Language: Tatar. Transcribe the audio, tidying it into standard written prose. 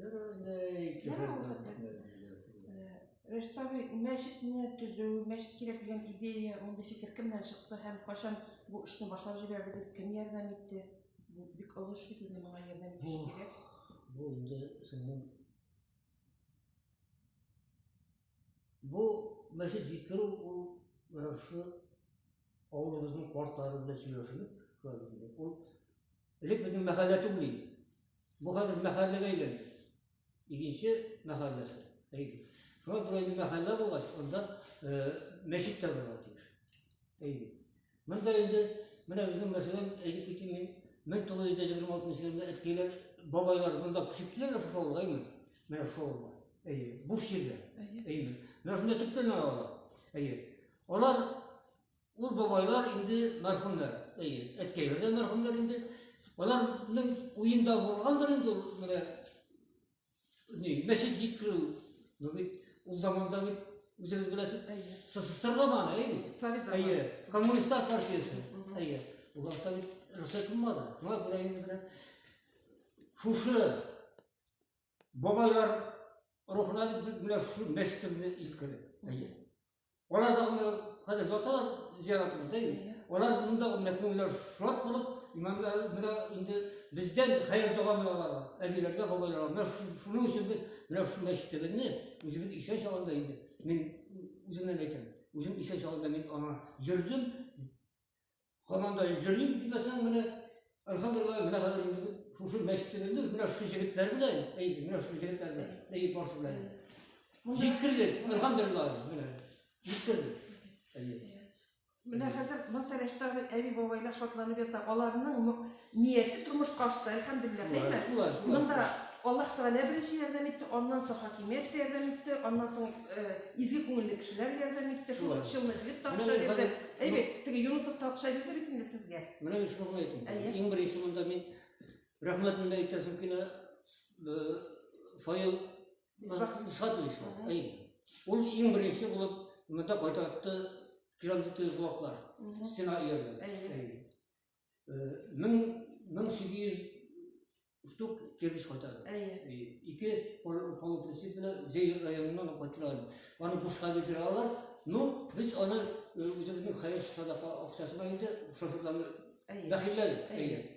Ярар ул хәтта. Рәшит абый, мәчетне төзү, мәчет кирәк дигән идея, мондый фикер кемнән чыкты һәм кайчан бу эшне башлап җибәрдегез, кем ярдәм итте? Бу бик олы эш бит инде, моңа ярдәм итүче кирәк. Бу инде сеңлем Бу мәчет җиткерү ул менә шушы авылыбызның картлары белән сөйләшенеп, шулай инде. Ул элек безнең мәхәллә түгел иде. Бу хәзер мәхәлләгә әйләнде. Икенче мәхәлләсе. Әйе. Шуңа күрә инде мәхәллә булгач, анда мәчет тә булырга тиеш. Әйе. Монда инде менә безнең мәсәлән, әйтеп китим мин, 1926 елда әткәйләр, бабайлар монда күчеп киләләр шушы авылга, әйеме? Менә шушы авылга. Әйе, буш җиргә. Әйе. Менә шунда төпләнә алар. Әйе. Алар ул бабайлар инде мәрхүмнәр. Әйе, әткәйләр дә мәрхүмнәр инде. Аларның уенда булгандыр инде ул менә ни, мәчет җиткерү. Ну бит ул заманда бит үзегез беләсез, СССР заманы, әйе бит? Совет заманы. Әйе, коммунистлар партиясе. Әйе. Ул вакытта бит рөхсәт булмады. Шуңа күрә инде менә шушы бабайлар рухына дип без менә шушы мәчетебезне җиткердек. Әйе. Алар да менә хәзер яталар зиратыбызда инде. Алар монда менә күңелләр шат булып, имамнар менә инде бездән хәер дога менә аларга, әбиләргә, бабайларга. Менә шуның өчен без менә шушы мәчетебезне үзебез исән чагында инде мин үземнән әйтәм. Үзем исән чагында мин аңа йөрдем. Һаман да йөрим димәсәң, менә әлхәмдулилла, менә хәзер инде шушы мәчетебезне менә шушы җегетләр белән, әйе, менә шушы җегетләр белән, әйе, барысы белән. Җиткердек, әлхәмдулилла, менә җиткердек. Әйе. Менә хәзер Мансарәштагы әби-бабайлар шатланып ята. Аларның нияте тормышка ашты, әлхәмдулилла, әйме? Шулай, шулай. Монда Аллаһ Тәгалә беренче ярдәм итте, аннан соң хакимият тә ярдәм итте, аннан соң изге күңелле кешеләр ярдәм итте, шул ук Челны хлеб та акча бирде. Әйбәт, теге Юнусов та акча бирде бит инде сезгә. Менә мин шуны гына әйтим. Иң беренче монда мин рәхмәтемне әйтәсем килә Фаил Исхатович. Әйе. Ул иң беренче булып монда кайтартты керамзит блоклар, стена өяргә. Әйе. 1800 штук кирпич кайтарды. Әйе. Ике полуприцеп белән Зәй районыннан алып кайттылар. Аны бушка бирделәр алар. Ну, без аны үзебезнең хәер садака акчасына инде шоферларны бәхилләдек. Әйе.